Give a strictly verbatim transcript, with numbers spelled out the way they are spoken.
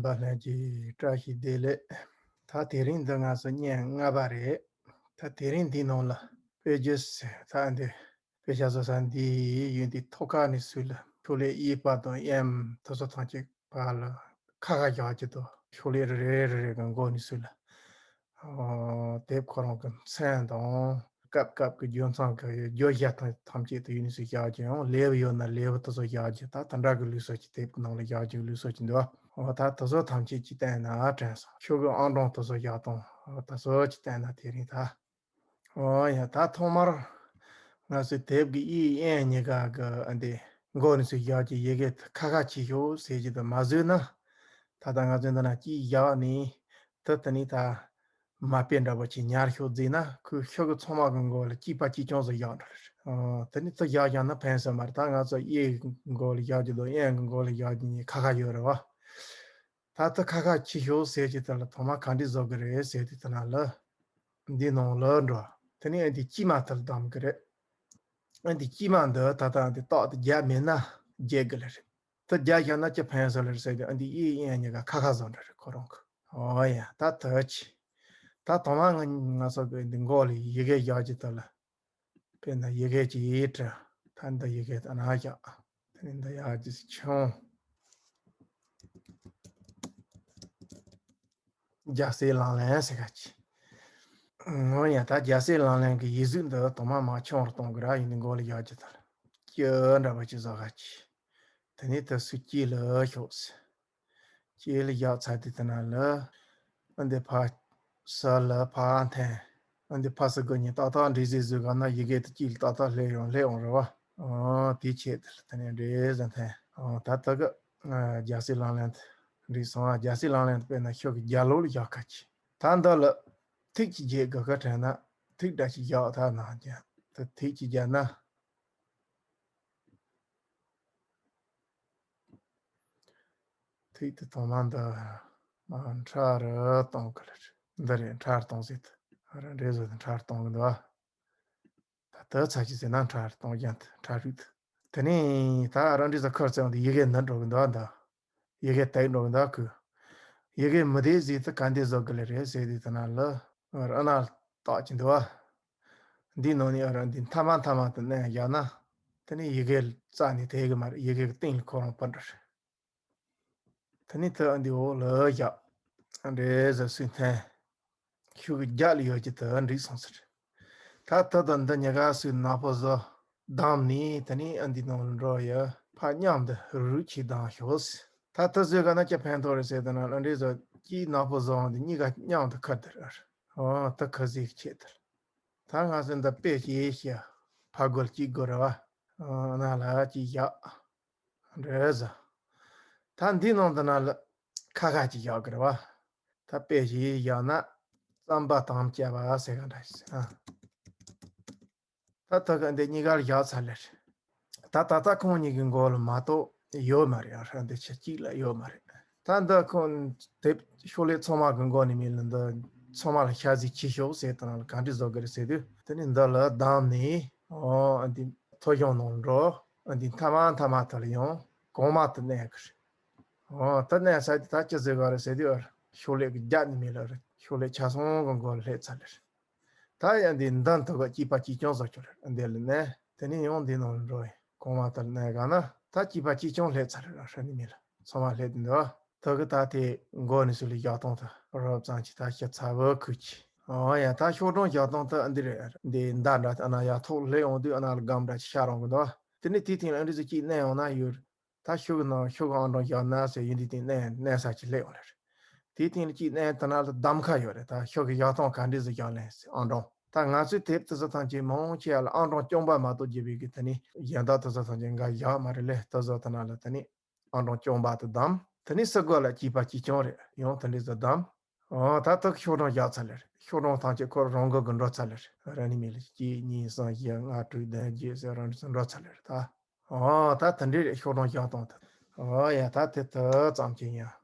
བ་ལྷན་རྒྱས་བཀྲ་ཤིས་བདེ་ལེགས། ད་དེ་རིང་འདི་ང་ཚོ་བརྙན་ལྔ་པ་རེད། ད་དེ་རིང་འདི་ནང་ལ་དཔེ་རྒྱུད་ད་འདི་དཔེ་ཆ་བཟོ་ས་འདིའི་ཡུལ་འདི་ཐོག་ཁ་ནས་ཚུར་ལ་ཤོག་ལྷེ་གཡས་པ་དང་གཡོན་དེ་ཚོ་ཐམས་ཅད་བར་ལ་ཁ་ཁ་བཞག་རྒྱུ་དང་ཤོག་ལྷེ་རེ་རེ་རེ་རེ་གི་མགོ་ནས་ཚུར་ལ། ཨོ། དེབ་ཁོ་རང་གི་མཚན་དང་སྐབས་སྐབས་ཀྱི་བརྗོད་མཚམས་ཀྱི་བརྗོད་བྱ་ཐམས་ཐམས་ཅད་དུ་ཡུལ་ནས་ཚུར་བཞག་རྒྱུ་ཡང་ལེའུ་ཡོད་ན་ལེའུ་དེ་ཚོ་བཞག་རྒྱུ། ད་དེ་འདྲ་གི་ལུགས་སྲོལ་གྱི་དེབ་ཀྱི་ནང་ལ་བཞག་རྒྱུ་གི་ལུགས་སྲོལ་གྱི་འདུག་ཨོ། ད་དེ་ཚོ་ཐམས་ཅད་ཅིག་བསྟན་ན་དྲན་སོང་། ཤོག་གུ་ཨང་གྲངས་དེ་ཚོ་བཞག་སྟངས། ཨོ། དེ་ཚོ་ཅིག་བསྟན་ན་དེ་རིང་ད། ཨོ་ཡ། ད་ཐོག་མར་ང་ཚོས་དེབ་ཀྱི་གཡས་གཡོན་གཉིས་ཀ་གི་ཨ་འདི་མགོ་ནས་ཚུར་བཞག་རྒྱུ་ཡི་གེ་ཁ་ཁ་ཕྱེ་ཤོག་ཟེར་གྱི་དེ་མ་བཟོས་ན། ད་ལྟ་ང་ཚོས་འདི་ན་གཅིག་བཞག་ནས་དེ་དེ་ནས་ད་མ་དཔེ་འདྲ་པོ་ཅིག་ཉར་ཤོག་བཟོས་ན་ཁོས་ཤོག་གུ་ཚང་མ་གི་མགོ་ལ་གཅིག་པ་གཅིག་རྐྱང་ཙམ་བཞག་འགྲོ་རེད། ཨོ། དེ་ནས་དེ་བཞག་བཞག་ན་ཕན་སོང་མ་རེད། ད་ང་ཚོ་གཡས་མགོ་ལ་བཞག་རྒྱུ་དང་གཡོན་གྱི་མགོ་ལ་བཞག་རྒྱུ་གཉིས་ཁ་ཁ་ཡོད་རེད་བ། ད་ལྟ་ཁ་ཁ་ཕྱེ་ཤོག་ཟེར་གྱི་དེ་ལ་ཐོག་མ་ག་འདྲས་བཟོ་གི་རེད་ཟེར་དུས་དེ་ན་ལ། འདི་ནང་ལ་འགྲོ། དེ་ནས་ཨ་འདི་དཀྱིལ་མ་དེ་ལ་བདམས་གི་རེད། ཨ་འདི་དཀྱིལ་མ་འདི་ད་ལྟ་འདི་ཏོག་ཏུ་རྒྱབ་མེད་ན་རྒྱལ་གི་ལ་རེད། དེ་རྒྱབ་བཞག་ན་ཅི་ཕན་སོང་ལ་རེད་ཟེར་དུས་ཨ་འདི་གཡས་གཡོན་གཉིས་ཀ་ཁ་ཁ་བཟོ་འདྲ་རེད་ཁོ་རང་གི། ཨོ་ཡ། ད་དེ་ཅི། ད་ཐོག་མ་ང་ང་ཚོ་གི་འདི་མགོ་ལ་ཡི་གེ་བཞག་རྒྱུ་དེ་ལ། དཔེར་ན་ཡི་གེ་གཅིག་བྲི། ད་འདི་ཡི་གེ་ད་ན་བཞག་དེ་ནས་འདི་ཡར་གྱི་ཆུང་། རྒྱལ་སྲས་ལག་ལེན་ཟེར་ག་ཅི། ངོ་ཡ། ད་རྒྱལ་སྲས་ལག་ལེན་གྱི་ཡིག་གཟུགས་འདི་དང་མ་མ་ཆུང་བར་གཏོང་གི་ར། ཡིན་འདི་མགོ་ལ་བཞག་རྒྱུ་ད་ལ་སྐྱི་འདྲ་པོ་ཅིག་བཟོ་ག་ཅི། དེ་ནས་དེ་ཚུར་དཀྱིལ་ལ་ཤོག་ཟེར། དཀྱིལ་ལ་བཞག་ཚར་དུས་དེ་ན་ལ། ཨ་འདི་ཕར་ས་ལ་ཕར་འཐེན། ཨ་འདི་ཕར་ས་གི་གཉིས་ཏག་ཏག་འདྲེས་ཟིག་བཟོས་ག་ན་ཡི་གེ་དེ་དཀྱིལ་ཏག་ཏག་སླེབས་ཡོང་སླེབས་འོང་རེད་བ། ཨོ། དེའི་ཆེད་དུ་ལ་དེ་ནས་འདྲེས་ཟིག་འཐེན། ཨོ། ད་ད་གི་རྒྱལ་སྲས་ལག་ལེན་དེ་འགྲིག་སོང་ཨ། རྒྱལ་སྲས་ལག་ལེན་དེ་དཔེར་ན་ཤོག་གི་རྒྱབ་ལོགས་ལ་བཞག་ག་ཅི། ད་འདི་ལ་ཐིག་ཅིག་རྒྱག་དགོས་ག་དྲན་ན་ཐིག་འདྲ་ཅིག་བཞག་ད་ན་རྒྱ་དེ་ཐིག་ཅིག་བརྒྱབ་ན། ཐིག་དེ་ཐོག་མ་འདི་མ་ཕྲ་རུ་གཏོང་གི་ལ་རེད། འདི་རེད། ཕྲ་རུ་གཏོང་ཟེར་དུས་རང་འདྲེས་བཟོ་དུས་ཕྲ་རུ་གཏོང་གི་འདུག་ད་ལྟ་ཚ་ཅི་ཟེར་ན་ཕྲ་རུ་གཏོང་རྒྱུ་འདི་ཕྲ་རུ་དུ། དེ་ནས་ད་རང་འདྲེས་བཟོ་ཁུར་ཙམ་དུ་ཡི་གེ་འདི་འགྲོ་གི་འདུག་འདི་ཡི་གེ་དེ་འགྲོ་གི་འདུག་གི། ཡི་གེ་མི་བདེ་ཟེར་དུས་ག་འདི་བཟོ་གི་ལ་རེད་ཟེར་དུས་དེ་ན་ལ་ར་ན་བཏགས་ཀྱི་འདུག་བ། འདིའི་ནང་ནས་ཨ་ར་འདི་མཐའ་མ་མཐའ་མ་དུ་མནན་བཞག་ན། དེ་ནས་ཡི་གེ་རྩ་ནས་དེ་གི་མ་རེད། ཡི་གེ་གི་སྟེང་ལ་ཁོ་རང་བུད་འགྲོ་རེད། དེ་ནས་དེ་ཨ་འདི་འོག་ལ་བཞག་འདྲེས་ཟེར་སུས་འཐེན། ཤོག་གུ་རྒྱབ་ལ་ཡོད་ཀྱི་དེ་འགྲིག་སོང་ཟེར། ད་དེ་དང་འདི་གཉིས་ཀ་སུས་ནག་པོ་བཟོ་བདམས་ནས་དེ་ནས་ཨ་འདི་ནང་ལ་འགྲོ་ཡ་ཕར་མཉམ་དུ་རུག་ཆེ་བདམས་ཤོག་ཟེར། ད་དེ་བཟོས་ག་ན་ཅི་ཕན་ཐོགས་རེད་ཟེར་དེ་ན་ཨ་འདྲེས་ཟེར་གྱིས་ནག་པོ་བཟོ་འོང་དེ་གཉིས་ཀ་མཉམ་དུ་ཁུར་དེ་རེད། ཨོ། དེ་ཁུར་ཟེར་ཆེད་དེ་རེད། ད་ང་ཚོ་འདི་དཔེ་ཞིག་ཞིག་ཕ་རྒོལ་གཅིག་དགོས་རེད་བ། ཨ་ན་ལ་གཅིག་བཞག་འདྲེས་ཟེར། ད་འདི་ནང་དུ་ན་ལ་ཁ་ཁ་གཅིག་བཞག་གི་རེད་བ། ད་དཔེ་ཞིག་བཞག་ན་རྩམ་པ་དམ་བཅའ་བ་ཟེར་ག་འདྲ་ཞིག་ཟེར་ན། ད་ད་ག་འདི་གཉིས་ཀར་བཞག་ཚར་ལེ་རེད། ད་ད་ལྟ་ཁོང་གཉིས་ཀྱི་མགོ་ལ་མ་གཏོགས་ཡོད་མ་རེད། ཨ་ཧྲ་འདི་ཆ་གཅིག་ལ་ཡོད་མ་རེད། ད་འདི་ཁོང་དེབ་ཤོག་ལྷེ་ཚང་མ་གི་མགོ་ནས་མིན་ལ་འདི་ཚང་མ་ལ་ཤ་ཟིག་ཆེ་ཤོག་ཟེར་དང་ལ་ག་འདྲི་བཟོ་གི་རེད་ཟེར་དུས་དེ་ནས་འདི་ལ་བདམས་ནས། ཨོ། ཨ་འདི་ཐོ་གཞུང་ནང་འགྲོ། ཨ་འདི་མཐའ་མ་མཐའ་མ་དེ་ལ་ཡང་གོང་མ་དེ་མནན་གི་རེད། ཨོ། དེ་མནན་ཚར་དུས་ད་ཅི་ཟེར་ག་རེད་ཟེར་དུས་ཨ་ཤོག་ལྷེ་གི་རྒྱབ་ནས་མིན་ལ་རེད། ཤོག་ལྷེ་ཆ་ཚང་གི་མགོ་ལ་སླེབས་ཚར་ལེ་རེད། ད་ཡང་འདི་མདུན་དུ་གཅིག་པ་གཅིག་རྐྱང་བཟོ་ཆོག་རེད། འདི་ལ་ནས་དེ་ནས་ཡང་འདི་ནང་ལ་འགྲོ་ཡིན། གོང་མ་དེ་ལ་ནས་ག་ན་ད་གཅིག་པ་གཅིག་རྐྱང་སླེབས་ཚར་རེད། ཧྲ་ནི་མི་ལ་ཚང་མ་སླེབས་འདུག་ད་གི་ད་དེ་མགོ་ནས་སུ་ལ་བཞག་སྟངས་དུ་རོབ་ཙམ་གྱི་ད་ཤ་ཚ་བོ་ཁུ་གྱི། ཨོ་ཡ། ད་ཤོག་གྲངས་བཞག་སྟངས་དུ་འདི་རེད། འདི་མདའ་འདྲ་དེ་ཨ་ན་ཡ་ཐོག་སླེབས་འོང་དུས་ཨ་ན་ལ་སྒམ་འདྲ་ཅིག་ཤར་འོང་གི་འདུག་དེ་ནས་དེའི་སྟེང་ལ་ཨ་འདྲ་ཟིག་གཅིག་མནན་འོང་ན་ཡོད། ད་ཤོག་གི་ནང་ཤོག་གི་ཨང་གྲངས་བཞག་ན་ཟེར་ཡིན་དུས་དེ་མནན་མནན་ས་ཅིག་སླེབས་ཡོང་ལེ་རེད། དེའི་སྟེང་ལ་གཅིག་མནན་དེ་ན་ལ་གདམ་ཁ་ཡོད་རེད། ད་ཤོག་གི་བཞག་སྟངས་ག་འདྲས་སུ་བཞག་ལེ་ཟེར་ཨང་གྲངས། ད་ང་ཚོའི་དེབ་དེ་ཚོ་ཐམས་ཅད་མང་ཆེ་བ་ལ་ཨང་གྲངས་རྐྱང་པ་མ་གཏོགས་བརྒྱབ་པའི་གི་དེ་ནི་གཞན་དག་དེ་ཚོ་ཐམས་ཅད་འགའ་བཞག་མ་རེད་ལེ། དེ་ཚོ་དེ་ན་ལ་དེ་ནི་ཨང་གྲངས་རྐྱང་པ་དེ་གདམ། དེ་ནི་ས་གོ་ལ་གཅིག་པ་གཅིག་རྐྱང་རེད། ཡང་དེ་འདྲས་སུ་གདམ། ཨོ། ད་ཐག་ཤོག་གྲངས་བཞག་ཚར་ལེ་རེད། ཤོག་གྲངས་ཐམས་ཅད་ཁོ་རང་གི་གི་འགྲོ་ཚར་ལེ་རེད། ར་ནི་མི་ལ་གཅིག་གཉིས་གསུམ་བཞི་ལྔ་དྲུག་བདུན་བརྒྱད་ཟེར་རང་འགྲོ་ཚར་ལེ་རེད་ད། ཨོ། ད་དེ་འདྲའི་རེད། ཤོག་གྲངས་བཞག་སྟངས་དེ། ཨོ་ཡ། ད་དེ་དེ་ཙམ་གྱིས་ཡིན།